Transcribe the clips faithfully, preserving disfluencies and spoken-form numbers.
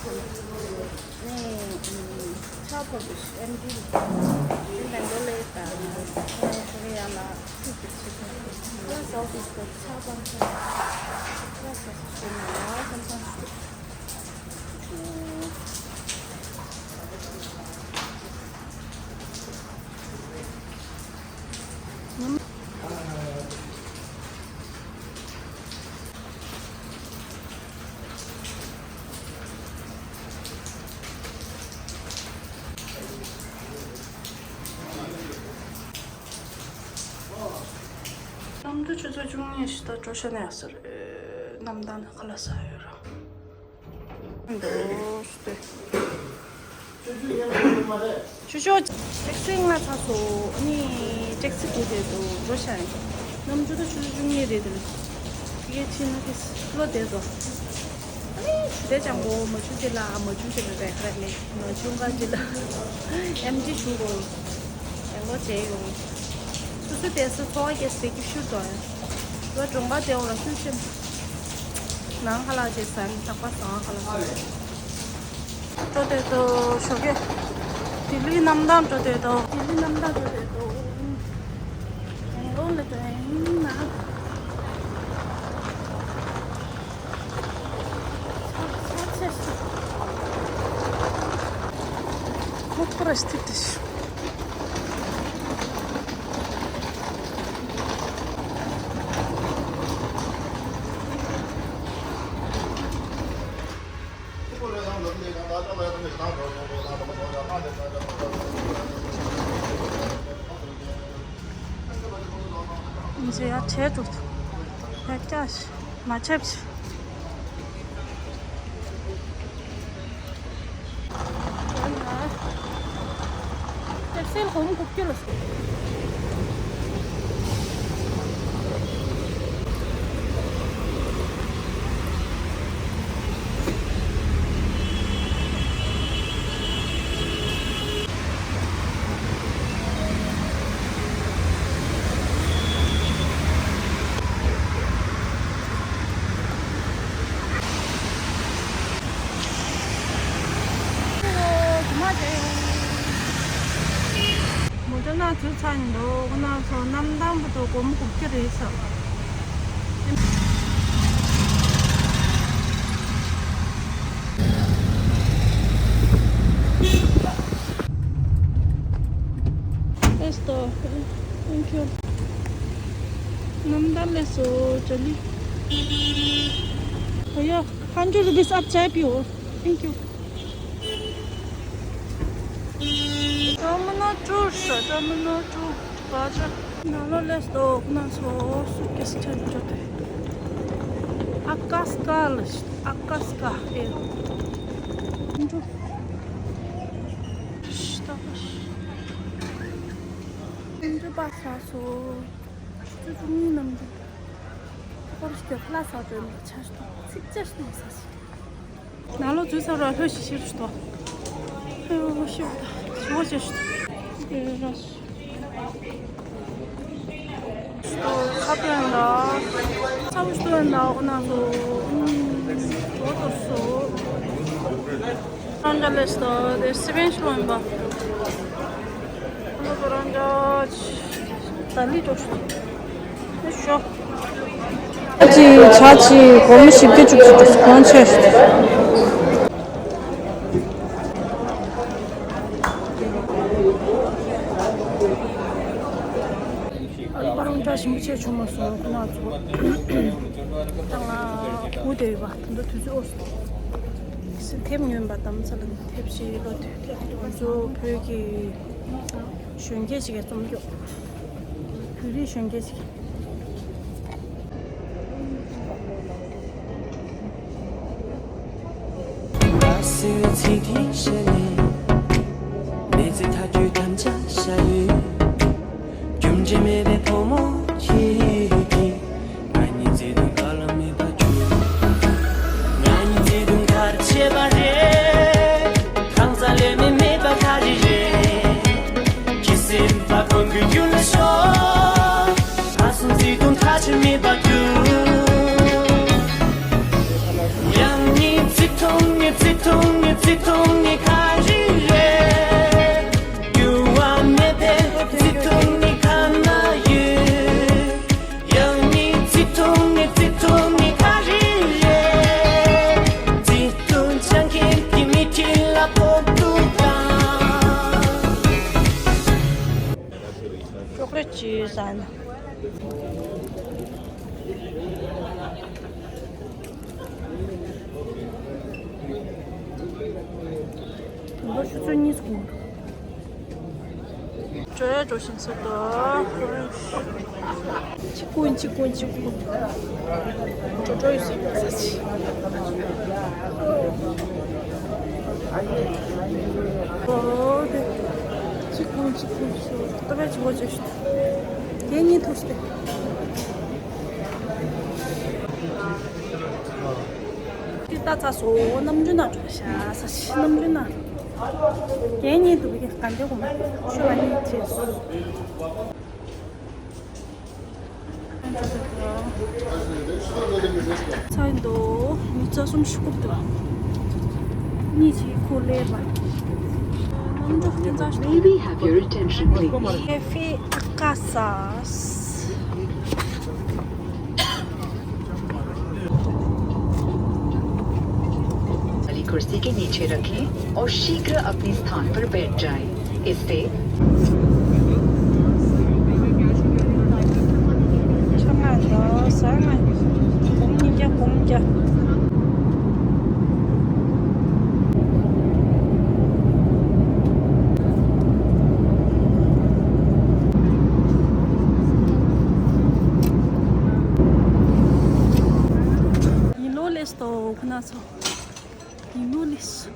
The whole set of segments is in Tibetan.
ནས་ཕྱག་ཕབ་པའི་ཨེམ་ཌི་ལ་དེ་ལས་འགོ་ལས་དང་ཁོང་ཞོགས་ཡ་ལ་ཚིག་གི་ཆེད་དུ་ཁ་ལག་ཟ་བ་དེ་ཚོ་ཕྱག་པར་ཁ་ལག་ཟ་ཟ་ཞོགས་ཡ་ལ་ཁམས་ཁམས་ཞོགས། གནམ་གྲུ་ཆུ་ཚོད་བཅུ་གཉིས་ཤིག་ད་འགྲོ་ཤ་ནས་ཡ་ཟེར། གནམ་ཐང་ནས་ཁ་ལག་ཟ་ཡོད་ར། འདུག་སྟེ། ཆུ་ཤོག་ཊེག་སི་ལྔ་ཚར་སོང་། ཨ་ནི་ཊེག་སི་དགུ་དེ་འདུག་འགྲོ་ཤ་ཡིན། གནམ་གྲུ་ད་ཆུ་ཚོད་བཅུ་གཉིས་རེད་དེ། ཕ་གིར་ཕྱིན་ན་ཕི་སི་བློ་བདེ་འདུག་ཨ་ནི་ཆུ་དེ་ཅང་པོ་མ་ཆུ་ཅི་ལ་མ་ཆུ་ཅི་ལ་རེད་རེད་ནི་མ་ཆུ་འགའ་ཅི་ལ་ཨེམ་ཆི་ཆུ་གོ་ཡང་གོ་བྱས་ཡོང་། སོ་སོ་དེ་སོ་ཚོ་བ་རྒྱས་སེ་ཀི་ཤུར་དོ་ཡང་། བ་གྲོང་པ་དེ་འོ་ལ་ཤུར་ཕྱིན། ནང་ཁ་ལག་ཅིག་ཟ་ནི་ཐག་པ་ཟ་ཁ་ལག་ཟ། འགྲོ་དེ་དོ་ཞོགས་ཀས། ལྡི་ལི་གནམ་ཐང་འགྲོ་དེ་དོ། ལྡི་ལི་གནམ་ཐང་འགྲོ་དེ་དོ། ལོ་ལ་འགྲོ་ཡིན་ན། ཆ་ཆ་ཆ། ཁོ་ཁོ་ར་ཤི་ཏི་ཤི། འཇེ་ཡ་ཆེ་ཏུ་ཡ་ཀྱ་ཤི་མ་ཆེབ་ཤི། ཀེབ་སུལ་སྒོར་མོ་དགུ་བཅུ་ལ། མོ་ཊ་ནང་ཚུད་ཚར་ཡིན་འདུག་ཁོ་ན་ཚོ་གནམ་ཐང་བར་དུ་སྒོར་མོ་དགུ་བརྒྱ་རེད་ཟེར། Let's go. Thank you. Namdal let's go, Charlie. भैया, hundred rupees आप चाय पियो। Thank you. Terminal two ཤོག Terminal two བ་ཅག་ནང་ལོགས་སླེབས་འདུག་ཁོ་ན་ཚོ་སུ་ཀེ་སི་ཆ་ནས་འགྲོ་དེ། ཨ་ཀ་སི་ཀ་ལ་ཤི་ཨ་ཀ་སི་ཀ་ཨེ། འགྲོ། ཤི་ཏ་པ་ཤི། འགྲོ་པ་ས་སོ། ཆུ་ཚོད་བཅུ་གཉིས་ནམ་འགྲོ། ཁོ་ར་ཤི་ཏེ་ཁ་ལག་ཟ་འགྲོ་ཡིན་པ་ཆ་ཤི་ཏོ་ཚིག་ཅ་ཤི་ཏོ་ས་ཤི། ནང་ལོགས་འཛུལ་ཚར་ར་ལྷོད་ཤིག་ཤི་རུ་ཤི་ཏོ། ཧེ་ཤི་རུ་ཤི་བ་ཅི་ཤི་ཏོ། ཁ་ཏོན་ལ། ཚ་བོ་ཤི་ཏོན་ལ་འོ་ན་ཚོ། འོ་ཏོ་སོ། རང་འདྲ་ལས་ཤི་ཏོ་དེ་སི་བེན་ཤི་ལོན་པ། ལོ་ལོ་རང་འདྲ། ད་ལི་འགྲོ་ཤོག་ཨ་ཅི་ཆ་ཅི་སྒོར་མོ་བཞི་བརྒྱ་བཅུ་གཅིག་འགྲོ་གོང་ཆེ་ཤོག་ཨ་ལོ་པ་རང་འདྲ་ཞིམ་པོ་ཆེ་བྱུང་མ་སོང་ཁོ་ན་ཚོ། ད་ང་སྒུག་བསྡད་ཡོད་པ་ད་ལྟ་དུས་ཚོད་ཨོ་སི། དེབ་ཉོས་པ་དམ་ཚ་ལ་དེབ་ཞིག་ལོ་དུས་དེབ་ང་ཚོ་བོད་ཀྱི། གཞོན་སྐྱེས་ཤིག་གིས་རྩོམ་རྒྱུ། བོད་རིགས་གཞོན་སྐྱེས་ཤིག་སྐྱབས་སུ་ཚིག་གིས་བཤད་ནས། མི་ཚེ་མཐའ་དུས་དམ་བཅའ་བཞག་ཡོད། རྒྱུ་འབྲས་མེད་པའི་ཕོ་མོ་ཁྱེད་ཀྱིས། ང་གཉིས་བརྩེ་དུང་ག་ལ་མེད་པ་བྱུང་། ང་གཉིས་བརྩེ་དུང་གར་ཆད་པ་རེད། གང་ཟག་ལས་མེད་མེད་པ་ག་རེ་རེད། ཁྱི་སེམས་པ་ཁོང་གི་རྒྱུད་ལ་ཤོར། ང་གསུམ་བརྩེ་དུང་ཐ་ཆད་མེད་པ་བྱུང་། ཡང་ཉིན་བརྩེ་དུང་ཉིན་བརྩེ་དུང་། ཟ་ན། ལོ་ཆུ་ཚོད་གཉིས་སུ་འགོར། འགྲོ་ཡ་འགྲོ་བཞིན་ཚུལ་དུ། གཅིག་ཀུན་གཅིག་ཀུན་གཅིག་ཀུན། འགྲོ་འགྲོ་ཡོད་ཟེར་ས་ཆེ། ཨོ་དེ། གཅིག་ཀུན་གཅིག་ཀུན་ཤོ་ཏོ་བེ་ཆུ་བོ་ཅོ་ཤོ། དེ་གཉིས་ཐུག་སྟེ། ཏི་ཏ་ཚ་སོ་ནམ་རྒྱུན་ན་འགྲོ་ཤ་ས་ཤི་ནམ་རྒྱུན་ན། རྒྱན་གཉིས་འདུག་གི་ག་འདྲ་གོ་མ་ཤོ་ལ་གཉིས་བྱས་སོ། ཚ་ཡིན་དོ་མི་ཚ་གསུམ་ཤི་ཀུབ་དོ། གཉིས་ཀྱིས་ཁོ་ལས་པ། ནམ་འགྲོ་ཁྱེད་ཚ་ཤི། May we have your attention, please? ཧེ་ཧྥི་ཨ་ཀ་ས། वाली कुर्सी के नीचे रखें और शीघ्र अपने स्थान पर बैठ जाएं। इससे ཡིན་ལོ་ལེས་ཏོ་ཁོ་ན་ཚོ། ཡིན་ལོ་ལེས།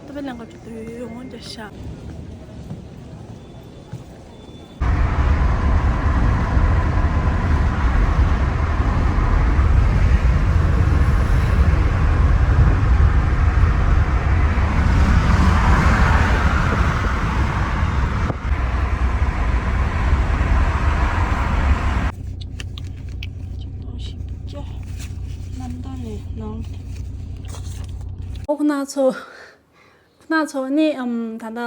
ཏོ་པེ་ལེན་ག་ཅུ་ཏུ་ཡོ་ཡོ་ངོ་འཇ་ཤ། ཨོ་ཁོ་ན་ཚོ། ཁོ་ན་ཚོ་ནི་ཨམ་ད་ལྟ་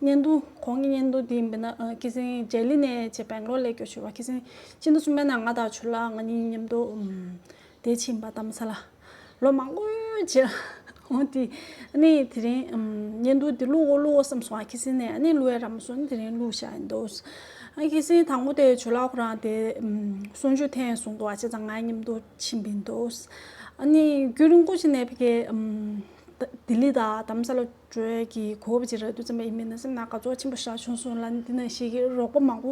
བརྙན་ཐུང་གོང་གི་བརྙན་ཐུང་འདི་ཡིན་པས་ན་ཨ་ཁི་སིང་ལྗེ་ལི་ནས་བྱས་སྦེང་ལོར་སླེབས་རྒྱུ་ཞུ་བ་ཁི་སིང་ཕྱི་ཟླ་གསུམ་པའི་ནང་ང་དང་ཇུ་ལག་ང་གཉིས་མཉམ་དུ་ཨམ་དེ་ཕྱིན་པ་དྷ་རམ་ས་ལ་ལོ་མང་པོ་རྗེས་འོང་དེ་ནི་དེ་རིང་ཨམ་བརྙན་ཐུང་འདི་བླུག་གོ་བླུག་གོ་བསམ་སོང་ཨ་ཁི་སིང་ནས་ཨ་ནི་བླུག་ཡ་རམ་སོང་དེ་རིང་བླུག་བཞག་ཡིན་འདུག་ཨ་ཁི་སིང་དང་པོ་དེ་ཇུ་ལག་ཁོ་རང་དེ་ཨམ་གསུང་ཆོས་ཐེངས་གསུང་འདུག་ཨ་བྱས་ཙང་ང་མཉམ་དུ་ཕྱིན་པ་ཡིན་འདུག་ཨ་ནི་རྒྱུན་རིང་པོ་ཞིག་ནས་ཕ་གི་ཨམ། ལྡི་ལི་དང་དྷ་རམ་ས་ལ་འགྲོ་ཡ་གི་གོ་བ་ཅིག་རག་དུས་ཙམ་པ་ཡིན་མིན་ན་སེམས་ནང་དགའ་ཚོར་ཆེན་པོ་ཞིག་བྱུང་སོང་ལ་འདི་ནང་བཞིན་གྱི་རོགས་པ་མང་པོ་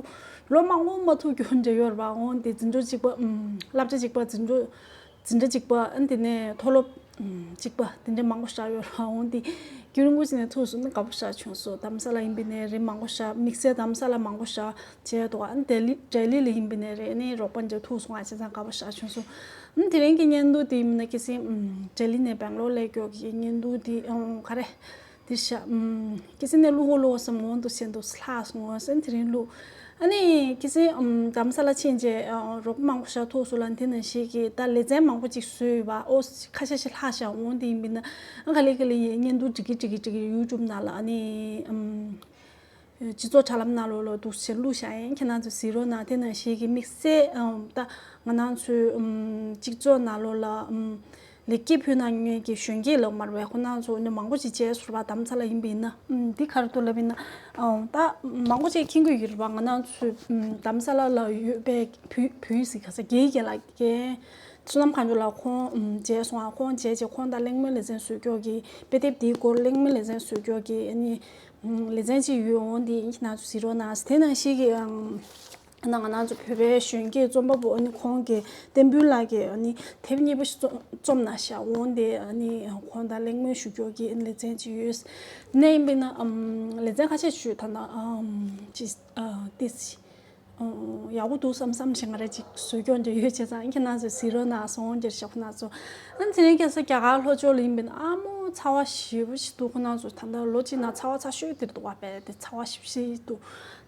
ལོ་མང་པོ་མ་ཐུག་རྒྱུ་འདྲ་ཡོད་རེད་པ། འོང་དེ་འཛིན་གྲྭ་གཅིག་པ་ཨུམ་བསླབ་བྱ་གཅིག་པ་འཛིན་གྲྭ་འཛིན་གྲྭ་གཅིག་པ་ཨ་འདི་ནས་མཐོ་སློབ་ཨུམ་གཅིག་པ་དེ་འདྲ་མང་པོ་ཞིག་ཡོད་རེད་པ། འོང་དེ་རྒྱུན་རིང་པོ་ཅིག་ནས་ཐུག་སོང་ན་དགའ་པོ་ཞིག་བྱུང་སོང་། དྷ་རམ་ས་ལ་ཡིན་པ་ནས་རི་མང་པོ་ཞིག་དམིགས་བསལ་དྷ་རམ་ས་ལ་མང་པོ་ཞིག་བྱས་འདུག་ཨ་ནི་ལྡི་ལི་ལྡི་ལི་ལ་ཡིན་པ་ནས་རེད་ནི་རོགས་པ་འདྲ་ཐུག་སོང་ཨ་བྱས་ཙང་དགའ་པོ་ཞིག་བྱུང་སོང་། ཨ་ནི་དེ་རིང་གི་བརྙན་ཐུང་དེ་མིན་ན་ཁི་སིང་ཨུམ་ལྡི་ལི་ནས་སྦེང་ལོར་སླེབས་རྒྱུ་གི་བརྙན་ཐུང་དེ་ཨང་ག་རེ་དེ་ཤ་ཨུམ་ཁི་སིང་ནས་བླུག་གོ་བླུག་གོ་བསམ་འོང་འདུག་བྱས་འདུག་ལྷག་སོང་ཨ་ནི་དེ་རིང་བླུག་ཨ་ནི་ཁི་སིང་ཨུམ་དྷ་རམ་ས་ལ་ཕྱིན་རྗེས་ཨ་རོགས་པ་མང་པོ་ཞིག་ཐུག་སོང་ལ་དེ་ནང་བཞིན་གྱི་ད་ལེ་ཚན་མང་པོ་ཅིག་བཟོས་ཡོད་པ། ཨོ་ཁ་ཤས་ཤིག་ལྷག་ཤག་འོང་དེ་ཡིན་པ་ཡིན་ན་ཨ་ག་ལེ་ག་ལེ་ཡིན་བརྙན་ཐུང་སྒྲིག་གི་སྒྲིག་གི་སྒྲིག་གི་ཡུ་ཊུབ་ནང་ལ་ཨ་ནི་ཨུམ། སྤྱི་ཚོགས་དྲ་ལམ་ནང་ལོགས་ལ་འདུག་སེ་བླུགས་བཞག་ཡིན། ཁྱེད་རང་ཚོ་གཟིགས་རོགས་གནང་། དེ་ནང་བཞིན་གྱི་དམིགས་བསལ་ཨམ་ད་ང་རང་ཚོའི་ཨམ་སྤྱི་ཚོགས་ནང་ལོགས་ལ་ཨམ་ལེགས་སྐྱེས་ཕུལ་གནང་མཁན་གྱི་གཞོན་སྐྱེས་ལོག་མར་བས་ཁོ་རང་ཚོ་ནི་མང་པོ་ཅིག་མཇལ་སོང་ར། དྷ་རམ་ས་ལ་ཡིན་པ་ཡིན་ན་ཨམ་འདི་ག་རེ་འདུག་ལབ་ཡིན་ན་ཨམ་ད་མང་པོ་ཅིག་མཁྱེན་གྱི་ཡོད་རེད་པ། ང་རང་ཚོའི་ཨམ་དྷ་རམ་ས་ལ་ལ་ཡོད་པའི་བུ་བུ་ཡིག་ཟིག་ག་ས་རྒན་རྒན་ལགས་རྒན་བསོད་ནམས་དཀར་མཆོག་ལགས་ཁོང་ཨམ་མཇལ་སོང་ཨ། ཁོང་མཇལ་རྗེས་ཁོང་དང་གླེང་མོལ་ལེ་ཚན་བཟོ་རྒྱུ་གི་དཔེ་དེབ་འདིའི་སྐོར་གླེང་མོལ་ལེ་ཚན་བཟོ་རྒྱུ་གི་ཨ་ནི། ལེ་ཚན་གཅིག་ཡོད། འོང་དེ་ཡིན་ཁྱེད་རང་ཚོ་གཟིགས་རོགས་གནང་། དེ་ནང་བཞིན་གྱི་ཨང་ང་རང་ཚོ་བོད་པའི་གཞོན་སྐྱེས་རྩོམ་པ་པོ་ཨ་ནི་ཁོང་གི་བསྟན་ཕུན་ལགས་ཀྱིས་ཨ་ནི་དེབ་གཉིས་པ་ཞིག་རྩོམ་རྩོམ་གནང་ཤག་འོང་དེ་ཨ་ནི་ཁོང་དང་གླེང་མོལ་ཞུ་རྒྱུ་གི་ལེ་ཚན་གཅིག་ཡོད། ནས་ཡིན་པས་ན་ཨམ་ལེ་ཚན་ཁ་ཤས་ཞུས་ད་ན་ཨམ་ཅི་ཨ་ཏི་སི། ཡག་པོ་འདུག་བསམ་བསམ་ཞིག་ང་རང་ཅིག་བཟོ་སྐྱོང་འདྲ་ཡོད་བྱས་ཙང་ཁྱེད་རང་ཚོས་གཟིགས་རོགས་གནང་སོང་འདིར་བཞག་ཁོ་རང་ཚོ། ཨ་ནི་དེ་རིང་ཁ་སང་རྒྱ་གར་ལྷོ་ཕྱོགས་ལ་ཡིན་པས་ན་ཨ་མོ་ཚ་བ་ཞེ་པོ་ཞིག་འདུག་ཁོ་རང་ཚོ་ད་ལྟ་ལོ་གཅིག་ནང་ཚ་བ་ཚ་ཤོས་དེར་འདུག་བ། བས་དེ་ཚ་བ་ཞེ་པོ་ཞིག་འདུག་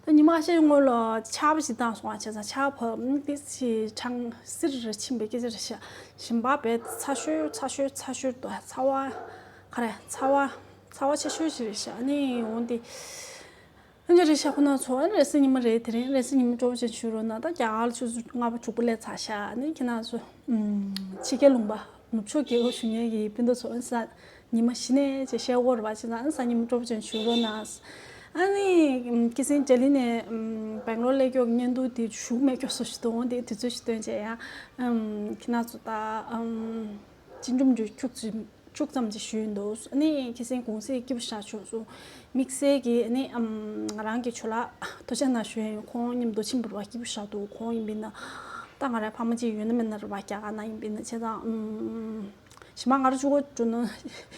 ད་ཉི་མ་ཁ་ཤས་སྔོན་ལ་ཆར་པ་ཞིག་བཏང་སོང་བ་བྱས་ཙང་ཆར་བབས་ཨ་ནི་དེ་ཞིག་གྲང་སིར་རེ་ཕྱིན་པའི་སྐད་ཆ་རེད་ཤག་ཞིམ་པ་བས་ཚ་ཤོས་ཚ་ཤོས་ཚ་ཤོས་འདུག་ཚ་བ་ག་རེ་ཚ་བ་ཚ་བ་ཆེ་ཤོས་ཞིག་རེད་ཤག་ཨ་ནི་འོང་དེ། ཨ་ནི་རེད་ཤག་ཁོ་རང་ཚོ་ཨ་ནི་རེས་གཟའ་ཉི་མ་རེད། དེ་རིང་རེས་གཟའ་ཉི་མ་སྤྲོ་པོ་ཅན་བྱུང་རོགས་གནང་། ད་རྒྱ་གར་ལ་ཆུ་ཚོད་ལྔ་པ་དྲུག་པ་སླེབས་ཚར་ཤག་ཨ་ནི་ཁྱེད་རང་ཚོ་ཨུམ་ཕྱི་རྒྱལ་ལུང་པ་ནུབ་ཕྱོགས་རྒྱལ་ཁབ་བཞུགས་མཁན་གྱི་སྤུན་ཟླ་ཚོ་ཨ་ནི་གཟའ་ཉི་མ་གཞི་ནས་ཅེས་བཤད་དགོས་རེད་པ། བྱས་ཙང་ཨ་ནི་གཟའ་ཉི་མ་སྤྲོ་པོ་ཅན་བྱུང་རོགས་གནང་། ཨ་ནི་ཁྱེད་སེང་ལྡི་ལི་ནས་སྦེང་ལོར་སླེབས་ཀྱོག་བརྙན་ཐུང་དེ་ཞུགས་མེད་ཀྱོག་སོ་ཞིག་འདུག་འོང་དེ་དུས་ཚོད་ཞིག་སྟོན་བྱས་ཡ། ཁྱེད་རང་ཚོ་ད་ཅི་འཇུམ་འཇུ་ཁྱུག་ཙམ་ཅིག་ཞུས་འདུག་ཨ་ནི་ཁྱེད་སེང་གུང་སེང་སྐྱིད་པོ་ཞེ་དྲག་བྱུང་སོང་། དམིགས་བསལ་གྱིས་ཨ་ནི་ང་རང་གི་ཇོ་ལགས་ཐུགས་རྗེ་གནང་ཞུ་ཡ་ཡིན། ཁོང་མཉམ་དུ་ཕྱིན་པ་རེད་པ། སྐྱིད་པོ་ཞེ་དྲག་འདུག་ཁོང་ཡིན་པས་ན་ད་ང་རའི་ཕ་མ་གཅིག་ཡོད་ན་མེད་ན་རེད་པ། རྒྱ་གར་ན་ཡིན་པས་ན་བྱས་ཙང་། གཞན་མ་ང་རང་གཅིག་པོ་འགྲོ་ན་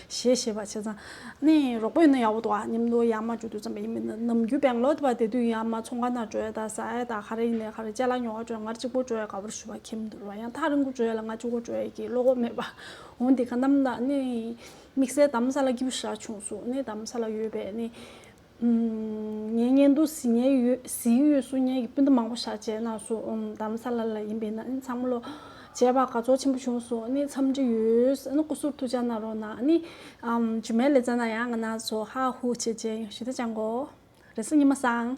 ཞེད་ཞེད་པ་བྱས་ཙང་། ནི་རོགས་པ་ཡོད་ན་ཡག་པོ་འདུག་ཨ་མཉམ་དུ་ཡར་མར་འགྲོ་དུས་ཙམ་པ་ཡིན་མིན་ན། ནམ་རྒྱུན་སྦེང་ལོར་དུ་བ་བསྡད་དུས་ཡར་མར་ཚོང་ཁང་ནང་འགྲོ་ཡ་དང་ཟ་ཡ་དང་ག་རེ་ཡིན་ནའི་ག་རེ་ཅ་ལག་ཉོ་ག་འགྲོ་ཡ་ང་རང་གཅིག་པོ་འགྲོ་ཡ་དགའ་པོ་ཞུ་བ་ཁྱིམ་དུ་རུ་བ་ཡང་ཐག་རིང་པོ་འགྲོ་ཡ་ལ་ང་གཅིག་པོ་འགྲོ་ཡ་གི་བློ་ཁོག་མེད་པ། འོན་ཏེ་ག་ནམ་ན་ནི་དམིགས་བསལ་རྡ་རམ་ས་ལ་སྐྱིད་པོ་ཞེ་དྲག་བྱུང་སོང་། ནི་རྡ་རམ་ས་ལ་ཡོད་པའི་ནི། ངའི་བརྙན་ཐུང་གཟིགས་མཁན་ཡོད་གཟིགས་ཡོད་གསུང་མཁན་གྱི་སྤུན་ཟླ་མང་པོ་ཞེ་དྲག་མཇལ་གནང་སོང་། ཨུམ། རྡ་རམ་ས་ལ་ལ་ཡིན་པས་ན་ཨ་ནི་ཚང་མ་ལོ་མཇལ་བ་དགའ་ཚོར་ཆེན་པོ་བྱུང་སོང་། ཨ་ནི་འཚམས་འདྲི་ཡོད། ཨ་ནི་སྐུ་གཟུགས་ཐུགས་ཅག་གནང་རོགས་གནང་། ཨ་ནི་ཨམ། རྗེས་མའི་ལེ་ཚན་ནང་ཡང་ང་རང་ཚོ་ཧ་ཧུ་བྱེད་བྱེད་ཞུ་དེ་ཅང་གོ། རེས་གཟའ་ཉི་མ་སང་།